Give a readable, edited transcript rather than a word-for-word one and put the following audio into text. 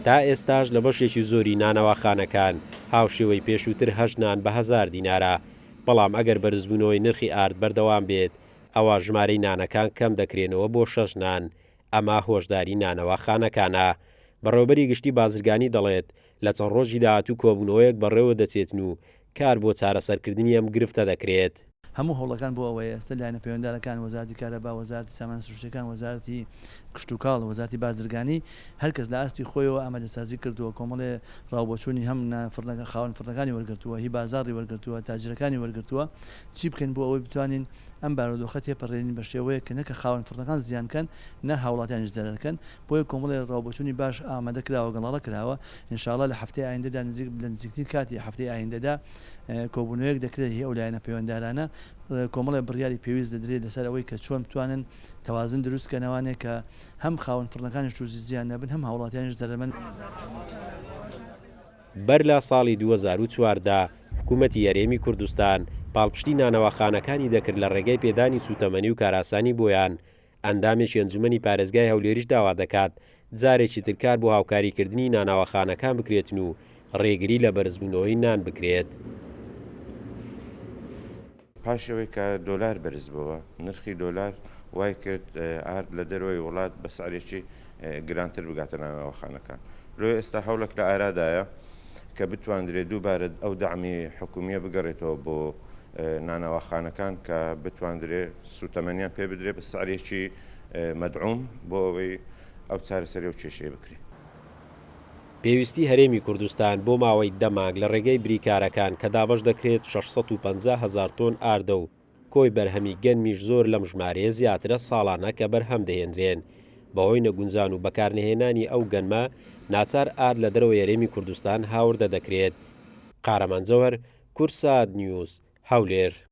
تا ئێستاش لە بەشێکی زۆری نانەواخانەکان هاوشێوەی پێشووتر هەشت نان بە هەزار دینارە، بەڵام ئەگەر بەرزبوونەوەی نرخی ئارد بەردەوام بێت ئەوا ژمارەی نانەکان کەم دەکرێنەوە بۆ شەش نان، ئەمە هۆشداری نانەواخانەکانە. بەڕێوەبەری گشتی بازرگانی دەڵێت، لە چەند ڕۆژی داهاتوو کۆبوونەوەیەک بەڕێوەدەچێتن و کار بۆ چارەسەرکردنی ئەم گرفتە دەکرێت. هەموو هەوڵەکان بۆ ئەوەیە ئێستا لایەنە پەیوەندارەکان، وەزارەتی کارەبا، وەزارەتی سامانە سروشتیەکان، وەزارەتی کشتوکاڵ، وەزارەتی بازرگانی، هەر کەس لە ئاستی خۆیەوە ئامادەسازی کردووە، کۆمەڵێ ڕاوبۆچوونی هەم خاوەن فڕنەکانی وەرگرتووە، هی بازاڕی وەرگرتووە، تاجرەکانی وەرگرتووە، چی بکەین بۆ ئەوەی بتوانین ئەم بارودۆخە تێپەڕێنین بە شێوەیەک کە نە کە خاوەن فڕنەکان زیان کەن نە هاوڵاتیانیش زەرەر کەن، بۆیە کۆمەڵێ ڕاوبۆچوونی باش ئامادە کراوە گەڵاڵە کراوە، ان شاء اللە لە هەفتەی ئایندەدا نزیک لە نزیکترین کاتی هەفتەی ئایندەدا کۆبوونەوەیەک دەکرێت هی ئەو لایەنە پەیوەندارانە کۆمەڵێ بڕیاری پێویست دەدرێت لەسەر ئەوەی کە چۆن بتوانن تەوازن دروست کەنەوانێ کە هەم خاوەن فڕنەکانیش تووشی زیان نەبن هەم هاوڵاتیانیش زەرەرمەند بەر لە ساڵی 2014 حکوومەتی هەرێمی کوردستان پاڵپشتی نانەواخانەکانی دەکرد لە ڕێگەی پێدانی سووتەمەنی و کارئاسانی بۆیان، ئەندامێکی ئەنجومەنی پارێزگای هەولێریش داوا دەکات جارێکی تر کار بۆ هاوکاریکردنی نانەواخانەکان بکرێتن و ڕێگری لە بەرزبوونەوەی نان بکرێت. پاش ئەوەی کە دۆلار بەرز بۆوە، نرخی دۆلار وای کرد ئارد لە دەرەوەی وڵات بە سعرێکی گرانتر بگاتە نانەواخانەکان. لۆیە ئێستا هەوڵێک لە ئارادایە کە بتواندرێت دووبارە ئەو دەعمی حکومییە بگەڕێتەوە بۆ نانەواخانەکان کە بتواندرێ سووتەمەنیان پێ بدرێت بە سعرێکی مەدعوم بۆ ئەوەی ئەو چارەسەری ئەو کێشەیە بکرێت. پێویستی هەرێمی کوردستان بۆ ماوەی دە مانگ لە ڕێگەی بریکارەکان کە دابەش دەکرێت 650 هەزار تۆن ئاردە و کۆی بەرهەمی گەنمیش زۆر لەم ژمارەیە زیاترە ساڵانە کە بەرهەم دەهێنرێن بەهۆی نەگونجان و بەکارنەهێنانی ئەو گەنمە ناچار ئارد لە دەرەوەی هەرێمی کوردستان هاوردە دەکرێت. قارەمان جەوهەر، کوردسات نیوز، هەولێر.